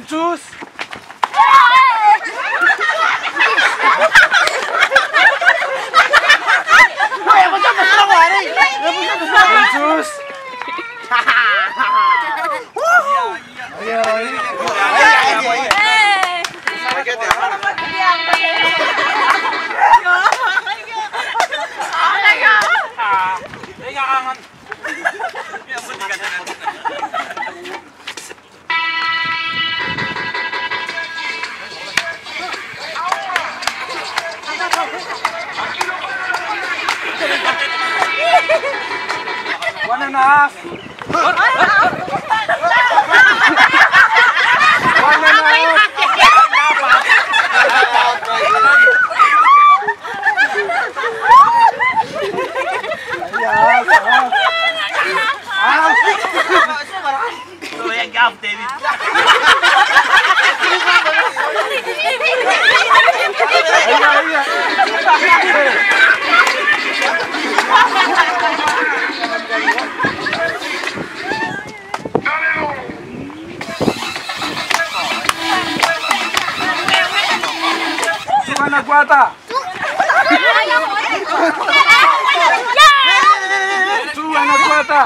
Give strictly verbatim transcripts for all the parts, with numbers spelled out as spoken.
Tus. Tus. One and a half. One and a half. Yeah, half, half. Half. Two and a quarter. Two and a quarter.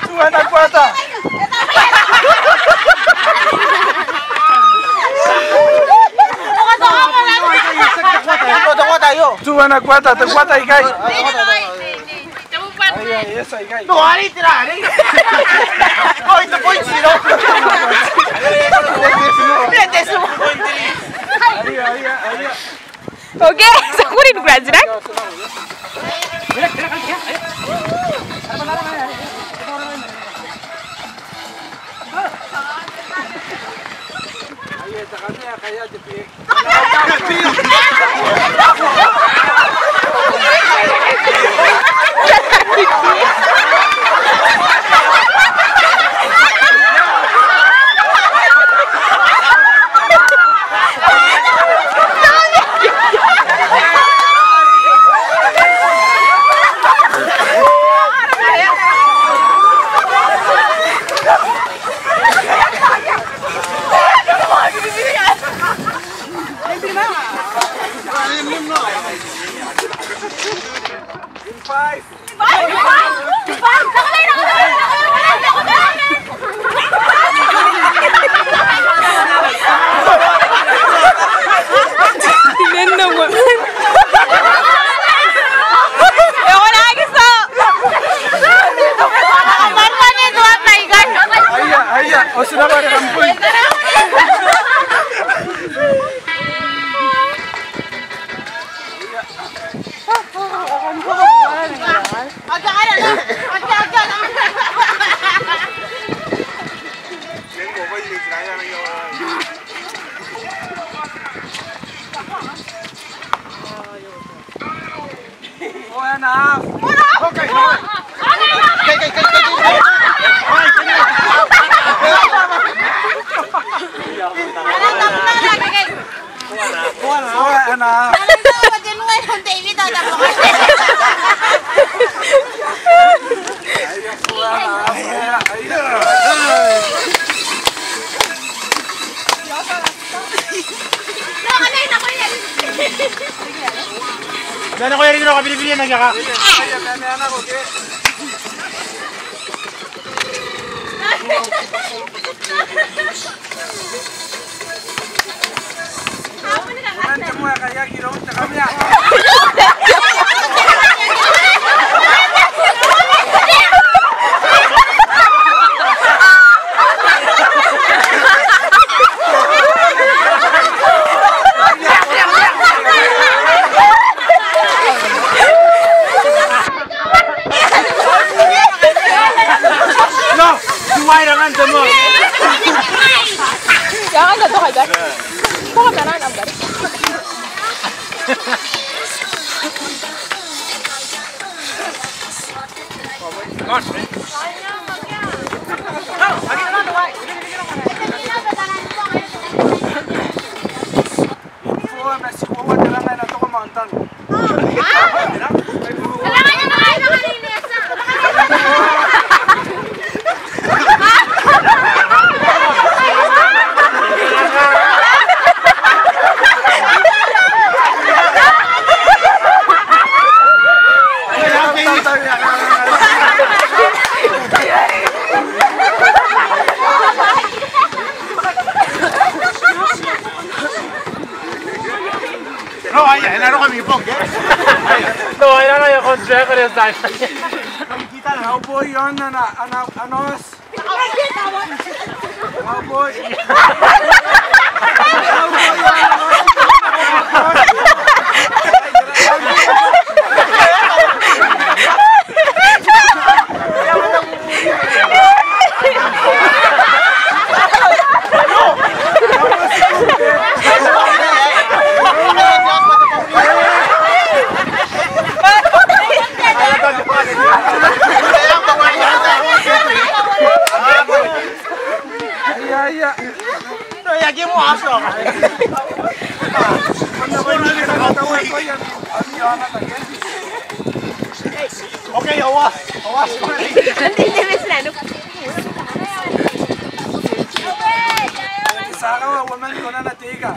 Two and a quarter. Two and a quarter, te quarter ikai. Aia, yes, ikai. No, are tera, are. Point, point zero. Point zero. Aia, aia, aia. Okay, so good in Brazil, eh? In five. Aia, aia, o tira bwa are kam point. Four and a half. Okay, okay. Four and a half. Mena ko eri kiro ka biribiri na kiaka. No, tuai rangan temo. Jangan jatuh aja. Kok tanah nambar? No, aia, e na roko ami bong, ke? No, aia, no, aia, kon try ko e sai. Ao boi aon ana, ana, ana os. Ao boi. Ia, ia. Okay, awas, awas. Ti a kawa uoman kona n te ika.